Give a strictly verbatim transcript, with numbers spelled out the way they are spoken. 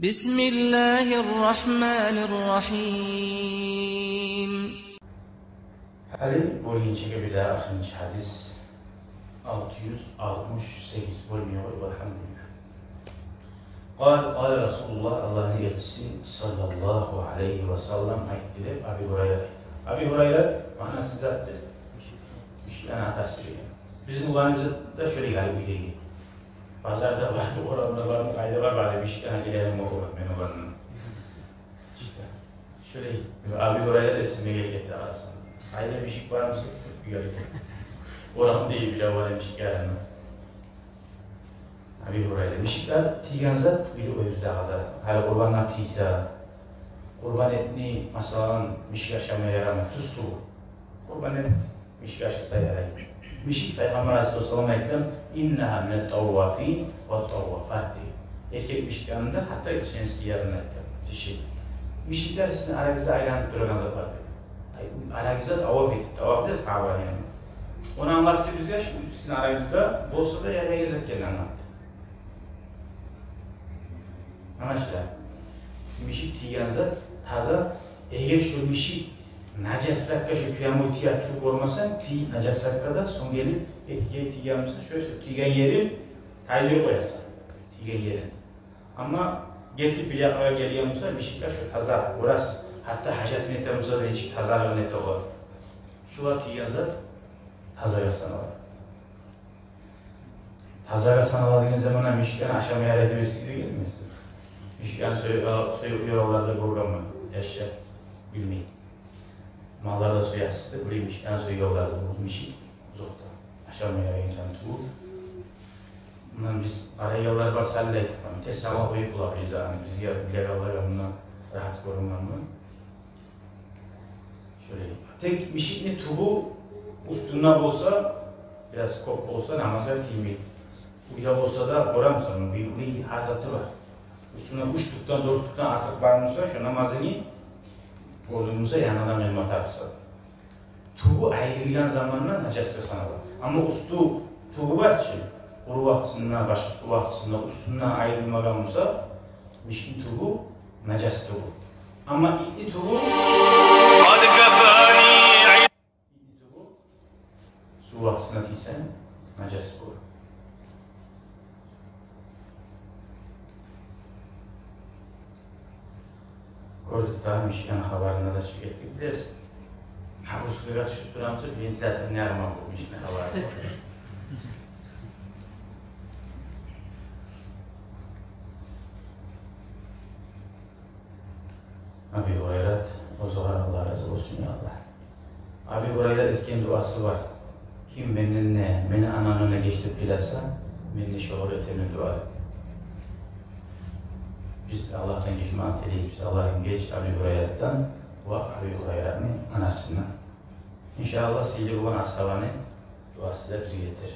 بسم الله الرحمن الرحيم. Гьали болгъунча бир де ахырынчы гьадис, алты юз алтмыш сегиз, болмай къойду, альгьамдулиллагь. قال، قال رسول الله, Аллагьны элчиси саллаллагьу алайгьи ва саллам айтды деп Аби Гьурайра айтды. Аби Гьурайра маънасы затдыр, мишиклени атасы деген. Бизин уланыбыз да шолай гьали уьйдеги. Базарда бармы, орамда бармы, къайда бар, бары да мишик янына гелеген болгъан мен уланына. Шолай, Аби Гьурайра да эсиме гелип гете арасында. Къайда мишик бар буса, уьйге гелип. Орамда, уьйде бар мишик янына. Аби Гьурайра. Мишиклер тийген зат, биле, оьзю дагъы да. Гьали къурбангъа тийсе, къурбан этни, масала, мишик ашама ярамай, тюз тюгюл. Къурбан эт мишик ашаса ярай. Мишик, Пайхаммар алайгьиссалату вассалам айтгъан: إنها من الطوافين والطوافات, дей. Эркек мишик янында, гьатта женский янында айтгъан, диши. Мишиклер сизин арагъызда айланып турагъан затлар, дей. Ай, арагъызда таваф этип, таваф дегенибиз Каабаны янында. Ону англатды бизге, шу сизин арагъызда болса да ярайгъан зат экенин англатды. Ана шулай. Мишик тийген зат таза. Эгер шо мишик нажас затгъа, шо прямой тие туруп гёрмесенг, ти-, нажас затгъа да, сонг гелип этге тийген буса, шо, шо тийген ерин тайдырып къоясан. Тийген ерин. Амма гетип бир якъгъа гелген буса, мишиклер шо таза, гёресен, гьатта гьажатын эте буса да, нечик тазалыгъын эте олар. Шолар тийген зат тазагъа санала. Тазагъа санала деген заманда мишикни ашама ярай деп эсигизге гелмесин. Мишикни соя-, союп уялгъанлар да гёргенмен, яшлар, билмеймен. Маллар да соясыз деп, билмеймен, мишикни союп уялгъанлар да, бу мишик узакъда, ашама ярайгъан зат тюгюл. Мундан биз къарайгъанлар бар, сали де айтгъан, тез сама къоюп бола бизге, аны бизге билегенлер, мундан рагьат гёрюнген. Шолай. Тек мишикни тюгю уьстюнде болса, бираз кёп болса, намазгъа тиймей. Уьйде болса да, гёремисен, бир, бир гьар заты бар. Уьстюнде уьч тюкден, дёрт тюкден артыкъ бар буса, шо намазынгны боздурмаса, янгыдан къылмагъа тарыкъсан. Тюгю айрылгъан заманда нажасгъа санала. Амма уьстю, тюгю бар чы, къуру вакътисинде, башгъа су вакътисинде уьстюнден айрылмагъан буса, мишикни тюгю нажас тюгюл. Амма итни тюгю, къад кафани, итни тюгю сув вакътисинде тийсе, нажас бола. Гёрдюк дагъы, мишикни хабарына да чыгъып гетдик бираз. Гьа, бу сыгъыргъа тюшюп турамыз, вентилятор не яман бу мишикни хабары. Аби Гьурайрат, оьзюне Аллагь рази болсун, я Аллагь. Аби Гьурайрат этген дуасы бар: «Ким менден де, мени анамдан геч деп тилесе, мен де шогъар этемен дуа». Биз Аллагьдан гечмекни тилейбиз. Аллагьым, геч Аби Гьурайратдан ва Аби Гьурайратны анасындан. Иншааллагь, сыйлы болгъан асгьабаны дуасы да бизге етер.